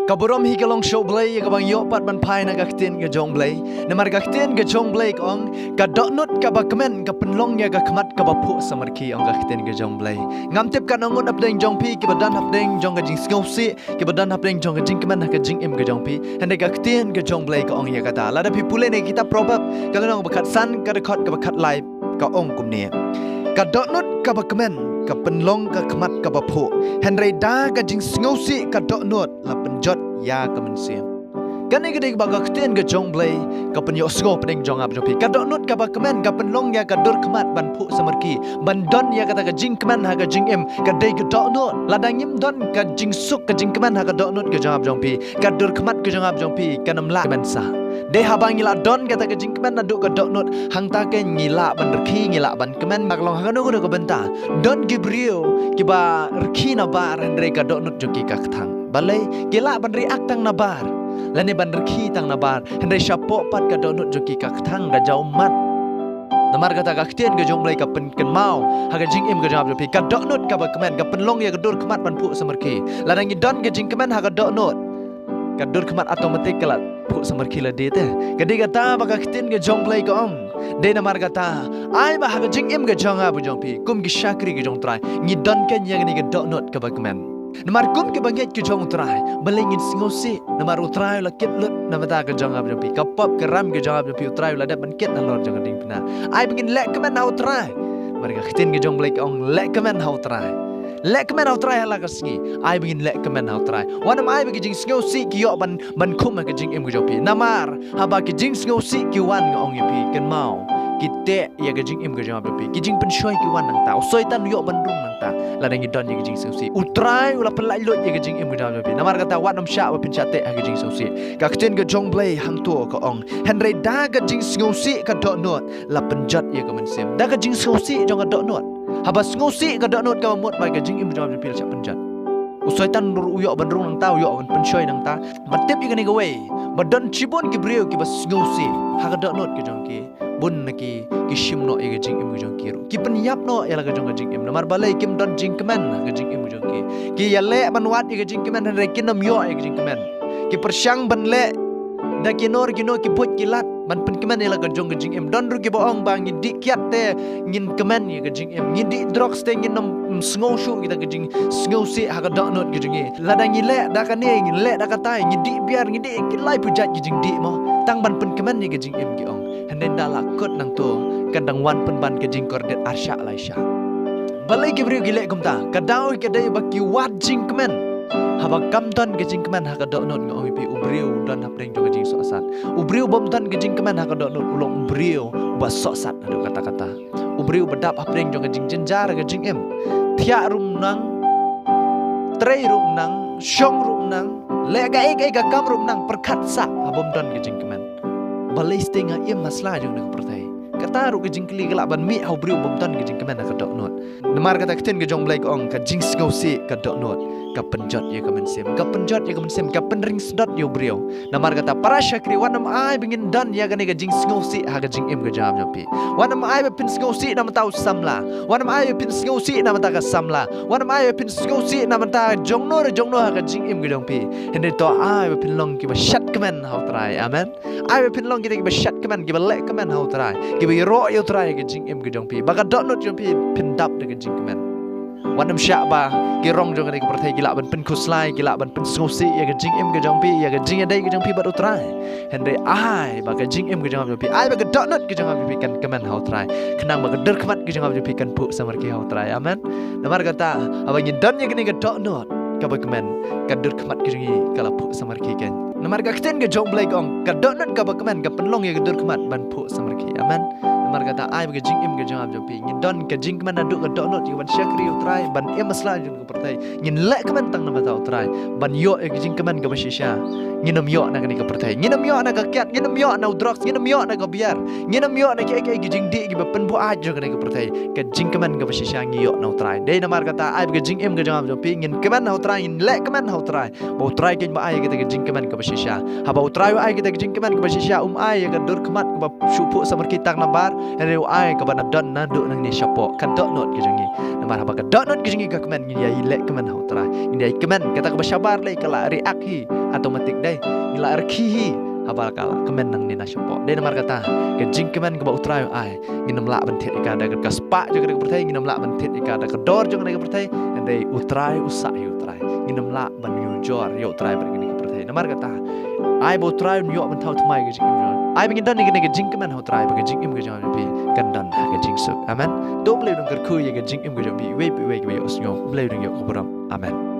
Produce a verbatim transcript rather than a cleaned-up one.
Ka burom hi ka long sha U Blei ïa kaba ngi ïoh pat ban phai na ka ktien ka jong U Blei. Namar ka ktien ka jong U Blei ka ong, ka dohnud kaba kmen ka pynlong ïa ka khmat kaba phuh samrkhie, ong ka ktien ka jong U Blei. Ngam tip katno ngut hapdeng jong phi kiba don hapdeng jong ka jingsngewsih, kiba don hapdeng jong ka jingkmen ha ka jingim ka jong phi. Hynrei ka ktien ka jong U Blei ka ong ïa kata. Lada phi pule na ka kitab Proverb ka lynnong ba khatsan, ka dkhot kaba khatlai, ka ong kumne: Ka dohnud kaba kmen ka pynlong ka khmat kaba phuh, hynrei da ka jingsngewsih ka dohnud la pynjot ïa ka mynsiem. Kane ka dei kaba ka ktien ka jong U Blei ka pynïohsngew hapdeng jong nga bad jong phi. Ka dohnud kaba kmen ka pynlong ïa ka dur khmat ban phuh samrkhie, ban don ïa kata ka jingkmen ha ka jingim. Ka dei ka dohnud. Lada ngim don ka jingsuk ka jingkmen ha ka dohnud ka jong nga bad jong phi, ka dur khmat ka jong nga bad jong phi kan ym lah kmen sah. Dei haba ngi la don kata ka jingkmen naduh ka dohnud, hangta keiñ ngi lah ban rkhie, ngi lah ban kmen, bad long ha kano kano ka bynta. Don ki briew kiba rkhie nabar hynrei ka dohnud jong ki ka kthang. Balei? Ki lah ban react tang nabar, lane ban rkhie tang nabar, hynrei shapoh pat ka dohnud jong ki ka kthang, ka jaw mat. Namar kata ka ktien ka jong U Blei ka pynkynmaw ha ka jingim ka jong nga bad jong phi, ka dohnud kaba kmen ka pynlong ïa ka dur khmat ban phuh samrkhie. Lada ngi don ka jingkmen ha ka dohnud, ka dur khmat automatic ka la phuh samrkhie lade te. Ka dei kata ba ka ktien ka jong U Blei ka ong. Dei namar kata, ai ba ha ka jingim ka jong nga bad jong phi kum ki shakri ka jong U Trai, ngi don keiñ ïa kane ka dohnud kaba kmen. Namar kum kiba ngeit ki jong U Trai, balei ngin sngewsih? Namar U Trai u la kit lut na bynta ka jong nga bad jong phi. Ka pop ka ram ka jong nga bad jong phi U Trai u la dep ban kit halor jong ka diengphna. Ai ba ngin leh kmen ha U Trai. Namar ka ktien ka jong U Blei ka ong, leh kmen ha U Trai. Leh kmen ha U Trai ha la ka sngi. Ai ba ngin leh kmen ha U Trai. Wat nym ai ba ki jingsngewsih ki ïoh ban, ban khum ha ka jingim ka jong phi. Namar haba ki jingsngewsih ki wan, nga ong ïa phi, kynmaw, ki teh ïa ka jingim ka jong nga bad jong phi. Ki jingpynshoi ki wan nangta. U Soitan u ïoh ban rung nangta lada ngi don ïa ka jingsngewsih. U Trai u la pynlait lut ïa ka jingim ka jong nga bad jong phi. Namar kata wat nym shah ba phin shah teh ha ka jingsngewsih. Ka ktien ka jong U Blei hangto ka ong, hynrei da ka jingsngewsih ka dohnud la pynjot ïa ka mynsiem. Da ka jingsngewsih jong ka dohnud. Haba sngewsih ka dohnud, kaba mut ba ka jingim jong nga bad jong phi la shah pynjot. U Soitan ruh u ïoh ban rung nangta, u ïoh ban pynshoi nangta. Bad tip ïa kane kawei, ba don shibun ki briew kiba sngewsih ha ka dohnud ka jong ki. Bun na ki, ki shim noh ïa ka jingim ka jong ki ruh. Ki pynïap noh ïa la ka jong ka jingim. Namar balei? Kim don jingkmen ha ka jingim ka jong ki. Ki ïaleh ban wad ïa ka jingkmen hynrei kin ym ïoh ïa ka jingkmen. Ki pyrshang ban leh da kino kino ki buit ki lad ban pynkmen ïa la ka jong ka jingim. Don ruh kiba ong ba ngi dih kiad te ngin kmen ïa ka jingim. Ngi dih drugs te ngin ym, ym sngew shuh kita ki jingsngewsih ha ka dohnud ka jong ngi. Lada ngi leh da kane, ngi leh da katai, ngi dih biar, ngi dih ki laiphew jait ki jingdih mo, tang ban pynkmen ïa ka jingim, ki ong. Hynrei ynda la kut nangto, kan dang wan pynban ka jingkordit arshah laishah. Balei ki briew ki leh kumta? Ka daw ka dei ba ki wad jingkmen. Haba kam don ka jingkmen ha ka dohnud, nga ong ïa phi, u briew u don hapdeng jong ka jingsohsat. U briew bym don ka jingkmen ha ka dohnud u long u briew uba sohsat haduh katta katta. U briew uba dap hapdeng jong ka jingjynjar ha ka jingim. Thiah ruh ym nang, trei ruh ym nang, shong ruh ym nang, leh kaei kaei ka kam ruh ym nang, pyrkhat sah ha bym don ka jingkmen. Balei sdang ha im ha sla jong kane ka pyrthei? Kata ruh ka jingkylli ka lah ban mih ha u briew bym don ka jingkmen ha ka dohnud. Namar kata ka ktien ka jong U Blei ka ong, ka jingsngewsih ka dohnud ka pynjot ïa ka mynsiem, ka pynjot ïa ka mynsiem, ka pynring sdot ïa u briew. Namar kata para shakri, wat nym ai ba ngin don ïa kane ka jingsngewsih ha ka jingim ka jong nga jong phi. Wat nym ai ba phin sngewsih na bynta u samla. Wat nym ai ba phin sngewsih na bynta ka samla. Wat nym ai ba phin sngewsih na bynta jongno re jongno ha ka jingim ka jong phi. Hynrei to ai ba phin long kiba shat kmen ha u Trai. Amen. Ai ba phin long kita kiba shat kmen, kiba leh kmen ha u Trai, kiba ïaroh ïa u Trai ha ka jingim ka jong phi. Ba ka dohnud jong phi phin dap da ka jingkmen. Wat nym shah ba ki rong jong kane ka pyrthei ki lah ban pynkhuslai, ki lah ban pynsngewsih ïa ka jingim ka jong phi, ïa ka jingïadei ka jong phi bad u Trai. Hynrei ai ba ka jingim ka jong nga jong phi, ai ba ka dohnud ka jong nga jong phi kan kmen ha u Trai, khnang ba ka dur khmat ka jong nga jong phi kan phuh samrkhie ha u Trai. Amen. Namar kata, haba ngi don ïa kane ka dohnud kaba kmen, ka dur khmat ka jong ngi ka la phuh samrkhie keiñ. Namar ka ktien ka jong U Blei ka ong, ka dohnud kaba kmen ka pynlong ïa ka dur khmat ban phuh samrkhie. Amen. Namar kata ai ba ka jingim ka jong nga jong phi, ngin don ka jingkmen naduh ka dohnud ïa ka ban shakri ïa u Trai, ban im ha sla jong ka pyrthei. Ngin leh kmen tang na bynta u Trai ban ïoh ïa ka jingkmen kaba shisha. Ngin ym ïoh na kane ka pyrthei, ngin ym ïoh na ka kiad, ngin ym ïoh na u drugs, ngin ym ïoh na ka biar, ngin ym ïoh na kiei kiei ki jingdih kiba pynbuaid jong kane ka pyrthei. Ka jingkmen kaba shisha ngi ïoh na u Trai. Dei namar kata ai ba ka jingim ka jong nga jong phi ngin kmen ha u Trai, ngin leh kmen ha u Trai, ba u Trai keiñ ba ai ïa kata ka jingkmen kaba shisha. Haba u Trai u ai ïa kata ka jingkmen kaba shisha, um ai ïa ka dur khmat kaba shu phuh samrkhie tang nabar, Hynrei u ai kaba na don naduh nangne shapoh, ka dohnud ka jong ngi. Namar haba ka dohnud ka jong ngi ka kmen, ngin ïai leh kmen ha u Trai. Ngin ïai kmen, kata kaba shabar lei ka la react hi automatic dei. Ngi la rkhie hi haba ka la kmen nangne na shapoh. Dei namar kata, ka jingkmen kaba u Trai u ai, ngin ym lah ban thied ïa ka da ka spah jong ka pyrthei, ngin ym lah ban thied ïa ka da ka dor jong ka pyrthei. Hynrei u Trai u sah hi u Trai. Ngin ym lah ban ïujor ïa u Trai bad kane ka pyrthei. Namar kata, ai ba u Trai un ïoh ban thaw thymmai ka jingim jong ngi. Ai ba ngin don ïa kane ka jingkmen ha u Trai, ba ka jingim ka jong phi kan don ha ka jingsuk. Amen. To Blei un kyrkhu ïa ka jingim ka jong phi, iwei pa iwei kiba ïohsngew. Blei un ïoh ka burom. Amen.